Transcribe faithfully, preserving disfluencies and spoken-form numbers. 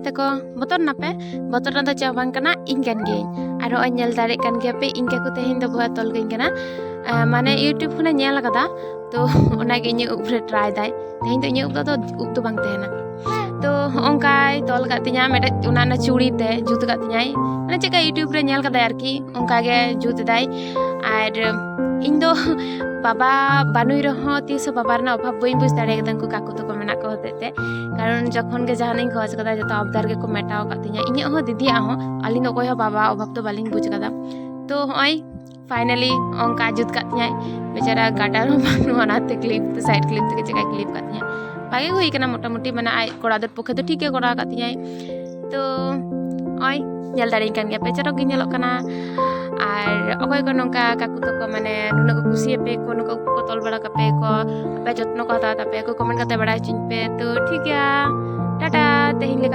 ᱛᱮᱠᱚ ᱵᱚᱛᱚᱨ ᱱᱟᱯᱮ, ᱵᱚᱛᱚᱨ ᱨᱮᱱᱟᱜ ᱫᱚ ᱪᱮᱫ ᱦᱚᱸ ᱵᱟᱝ ᱠᱟᱱᱟ, ᱤᱧ ᱠᱟᱱ ᱜᱤᱭᱟᱹᱧ᱾ ᱟᱨ ᱱᱚᱜᱼᱚᱭ ᱧᱮᱞ ᱫᱟᱲᱮᱭᱟᱜ ᱠᱟᱱ ᱜᱮᱭᱟ ᱯᱮ, ᱤᱧ ᱠᱟᱠᱩ ᱛᱮᱦᱮᱧ ᱫᱚ ᱵᱚᱦᱚᱜ ᱛᱚᱞ ᱠᱟᱹᱧ ᱠᱟᱱᱟ᱾ ᱟᱸ, ᱢᱟᱱᱮ YouTube ᱠᱷᱚᱱᱮ ᱧᱮᱞ ᱟᱠᱟᱫᱟ, ᱛᱚ ᱚᱱᱟᱜᱮ ᱤᱧᱟᱹᱜ ᱩᱵ ᱨᱮ ᱴᱨᱟᱭ ᱫᱟᱭ᱾ ᱛᱮᱦᱮᱧ ᱫᱚ ᱤᱧᱟᱹᱜ ᱩᱵ ᱫᱚ ᱟᱫᱚ ᱩᱵ ᱫᱚ ᱵᱟᱝ ᱛᱟᱦᱮᱱᱟ᱾ ᱛᱚ ᱦᱚᱸᱜᱼᱚᱝᱠᱟᱭ ᱛᱚᱞ ᱟᱠᱟᱫ ᱛᱤᱧᱟᱹ ᱢᱤᱫᱴᱮᱡ, ᱚᱱᱟ ᱨᱮᱱᱟᱜ ᱪᱩᱲᱤ ᱛᱮ ᱡᱩᱛ ᱟᱠᱟᱫ ᱛᱤᱧᱟᱹᱭ, ᱢᱟᱱᱮ ᱪᱮᱫᱠᱟ YouTube ᱨᱮ ᱧᱮᱞ ᱠᱟᱫᱟᱭ ᱟᱨᱠᱤ, ᱚᱱᱠᱟ ᱜᱮ ᱡᱩᱛ ᱮᱫᱟᱭ᱾ ᱟᱨ ᱤᱧ ᱫᱚ ᱵᱟᱵᱟ ᱵᱟᱹᱱᱩᱭ ᱨᱮᱦᱚᱸ ᱛᱤᱥ ᱦᱚᱸ ᱵᱟᱵᱟ ᱨᱮᱱᱟᱜ ᱚᱵᱷᱟᱵᱽ ᱵᱟᱹᱧ ᱵᱩᱡᱽ ᱫᱟᱲᱮ ᱠᱟᱫᱟ ᱩᱱᱠᱩ ᱠᱟᱠᱩ ᱛᱟᱠᱚ ᱢᱮᱱᱟᱜ ᱠᱚ ᱦᱚᱛᱮᱡ ᱛᱮ᱾ ᱠᱟᱨᱚᱱ ᱡᱚᱠᱷᱚᱱ ᱜᱮ ᱡᱟᱦᱟᱱᱟᱜ ᱤᱧ ᱠᱷᱚᱡᱽ ᱠᱟᱫᱟ, ᱡᱚᱛᱚ ᱟᱵᱫᱟᱨ ᱜᱮᱠᱚ ᱢᱮᱴᱟᱣ ᱟᱠᱟᱫ ᱛᱤᱧᱟᱹ, ᱤᱧᱟᱹᱜ ᱦᱚᱸ ᱫᱤᱫᱤᱭᱟᱜ ᱦᱚᱸ᱾ ᱟᱹᱞᱤᱧ ᱫᱚ ᱚᱠᱚᱭ ᱦᱚᱸ ᱵᱟᱵᱟ ᱚᱵᱷᱟᱵᱽ ᱫᱚ ᱵᱟᱹᱞᱤᱧ ᱵᱩᱡᱽ ᱠᱟᱫᱟ᱾ ᱛᱚ ᱦᱚᱸᱜᱼᱚᱭ finally ᱚᱱᱠᱟ ᱡᱩᱛ ᱠᱟᱫ ᱛᱤᱧᱟᱹᱭ᱾ ᱵᱮᱪᱟᱨᱟ ᱜᱟᱴᱟᱨ ᱦᱚᱸ ᱵᱟᱹᱱᱩᱜᱼᱟ, ᱚᱱᱟᱛᱮ clip ᱫᱚ, side clip ᱛᱮᱜᱮ ᱪᱮᱠᱟᱭ clip ᱠᱟᱫ ᱛᱤᱧᱟᱹ᱾ ᱵᱷᱟᱜᱮ ᱜᱮ ᱦᱩᱭ ᱠᱟᱱᱟ ᱢᱚᱴᱟᱢᱩᱴᱤ, ᱢᱟᱱᱮ ᱟᱡ ᱠᱚᱲᱟ ᱜᱤᱫᱟᱹᱨ ᱯᱚᱠᱠᱷᱮ ᱫᱚ ᱴᱷᱤᱠ ᱜᱮ ᱠᱚᱨᱟᱣ ᱠᱟᱫ ᱛᱤᱧᱟᱹᱭ᱾ ᱛᱚ ᱱᱚᱜᱼᱚᱭ ᱧᱮᱞ ᱫᱟᱲᱮᱭᱟᱹᱧ ᱠᱟᱱ ᱜᱮᱭᱟ ᱯᱮ, ᱪᱚᱨᱚᱠ ᱜᱮ ᱧᱮᱞᱚᱜ ᱠᱟᱱᱟ᱾ ᱟᱨ ᱚᱠᱚᱭ ᱠᱚ ᱱᱚᱝᱠᱟ ᱠᱟᱠᱩ ᱛᱟᱠᱚ ᱢᱟᱱᱮ ᱱᱩᱱᱟᱹᱜ ᱠᱚ ᱠᱩᱥᱤᱭᱟᱯᱮ ᱠᱚ, ᱱᱩᱠᱩ ᱠᱚ ᱛᱚᱞ ᱵᱟᱲᱟ ᱠᱟᱯᱮ ᱠᱚ, ᱟᱯᱮ ᱡᱚᱛᱱᱚ ᱠᱚ ᱦᱟᱛᱟᱣ ᱛᱟᱯᱮ ᱠᱚ, comment ᱠᱟᱛᱮ ᱵᱟᱲᱟᱭ ᱦᱚᱪᱚᱧ ᱯᱮ᱾ ᱛᱚ ᱴᱷᱤᱠ ᱜᱮᱭᱟ, ᱴᱟᱴᱟ, ᱛᱮᱦᱮᱧ ᱞᱮᱠᱟ